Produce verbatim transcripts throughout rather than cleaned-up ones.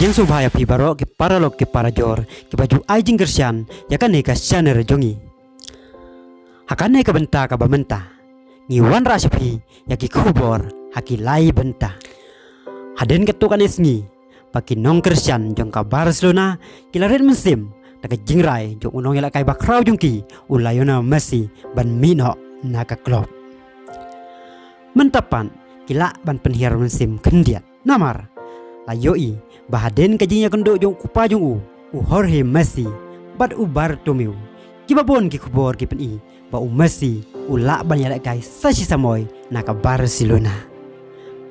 Sngewbha ïa phi baroh ki paralok ki parajor kiba ju ai jingkyrshan ïa kane ka channel jong ngi. Ha kane ka bynta kaba mynta ngi wanrah sha phi ïa ki khubor ha ki lai bynta. Hadien katto katne sngi ba ki nongkyrshan jong ka Barcelona ki la rit mynsiem da ka jingrai jong u nongïalehkai bakhraw jong ki u Lionel Messi ban mih noh na ka club. Mynta pat ki lah ban pynhiar mynsiem khyndiat. Namar la ïohi ba hadien ka jingïakynduh jong u kpa jong u, u Jorge Messi bad u Bartomeu, kiba bun ki khubor ki pyni ba u Messi u lah ban ïalehkai sa shi samoi na ka Barcelona.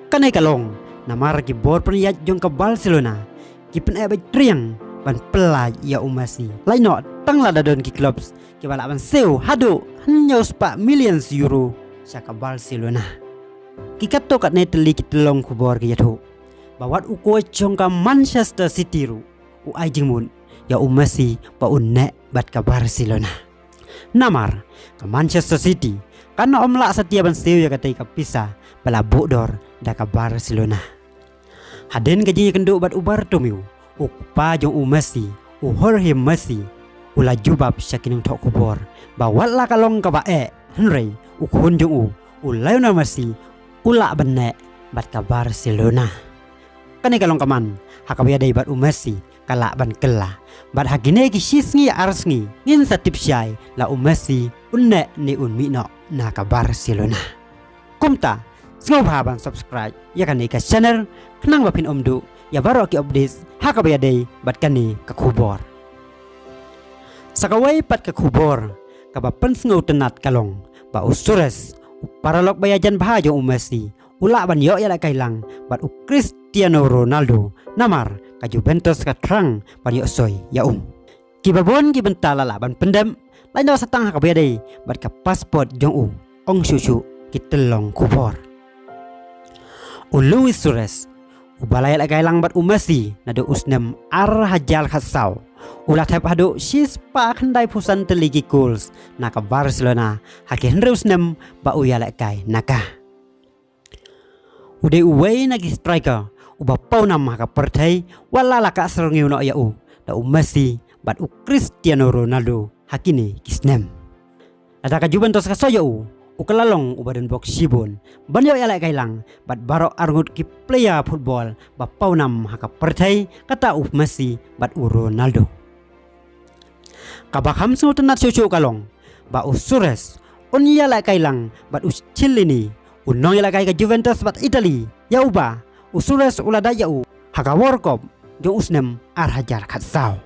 Kane ka long namar ki bor pynïaid jong ka Barcelona ki pyneh beit triang ban pynlait ïa u Messi. Lait noh tang lada don ki clubs kiba lah ban siew haduh hynñiew spah million euro sha ka Barcelona. Ki katto katne tylli ki tyllong khubor ki ïathuh ba wat u coach jong ka Manchester City ruh u ai jingmut ïa u Messi ba un neh bad ka Barcelona. Namar ka Manchester City kan ym lah satia ban siew ïa katei ka pisa ba la buh dor da ka Barcelona. Hadien ka jingïakynduh bad u Bartomeu, u kpa jong u Messi, u Jorge Messi, u la jubab sha ki nongthoh khubor ba wat la ka long kaba eh, hynrei u khun jong u, u Lionel Messi, u lah ban neh bad ka Barcelona. Kane ka long ka man ha kaba ïadei bad u Messi ka lah ban kylla. Bad ha kine ki shi sngi ar sngi ngin sa tip shai la u Messi un neh ne un mih noh na ka Barcelona. Kumta sngewbha ban subscribe ïa kane ka channel khnang ba phin ym duh ïa baroh ki updates ha kaba ïadei bad kane ka khubor. Sa kawei pat ka khubor kaba pynsngewtynnat ka long ba u Suarez, u paralok ba ïajan bha jong u Messi, u lah ban ïoh ïalehkai lang bad u Cristiano Ronaldo namar ka Juventus ka thrang ban ïoh soi ïa u. Kiba bun ki bynta la lah ban pyndep, lait noh sa tang ha kaba ïadei bad ka passport jong u, ong shuh shuh ki tyllong khubor. U Luis Suarez, uba la ïalehkai lang bad u Messi naduh u snem ar hajar khatsaw, u la thep haduh shi spah khyndaiphew san tylli ki goals na ka Barcelona ha ki hynriew snem ba u ïalehkai na ka. U dei uwei na ki striker uba pawnam ha ka pyrthei, wat la la ka syrngiew noh ïa u da u Messi bad u Cristiano Ronaldo ha kine ki snem. Lada ka Juventus ka soi ïa u, u ka la long uba don bok shibun ban ïoh ïalehkai lang bad baroh arngut ki player football ba pawnam ha ka pyrthei, kata u Messi bad u Ronaldo. Kaba kham sngewtynnat shuh shuh ka long ba u Suarez un ïalehkai lang bad u Chiellini, u nongïalehkai ka Juventus bad Italy, ïa uba u Suarez u la dait ïa u ha ka World Cup jong u snem ar hajar khatsaw.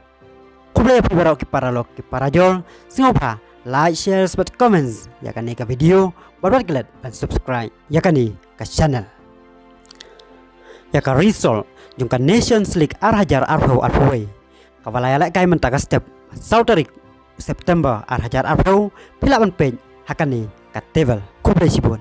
Khublei ïa phi baroh ki paralok ki parajor, sngewbha like, share bad comments ïa kane ka video bad wat klet ban subscribe ïa kane ka channel. Ïa ka result jong ka Nations League ar hajar arphew arphew wei kaba la ïalehkai mynta ka step saw tarik September ar hajar arphew, phi lah ban peit ha kane ka table. Khublei shibun.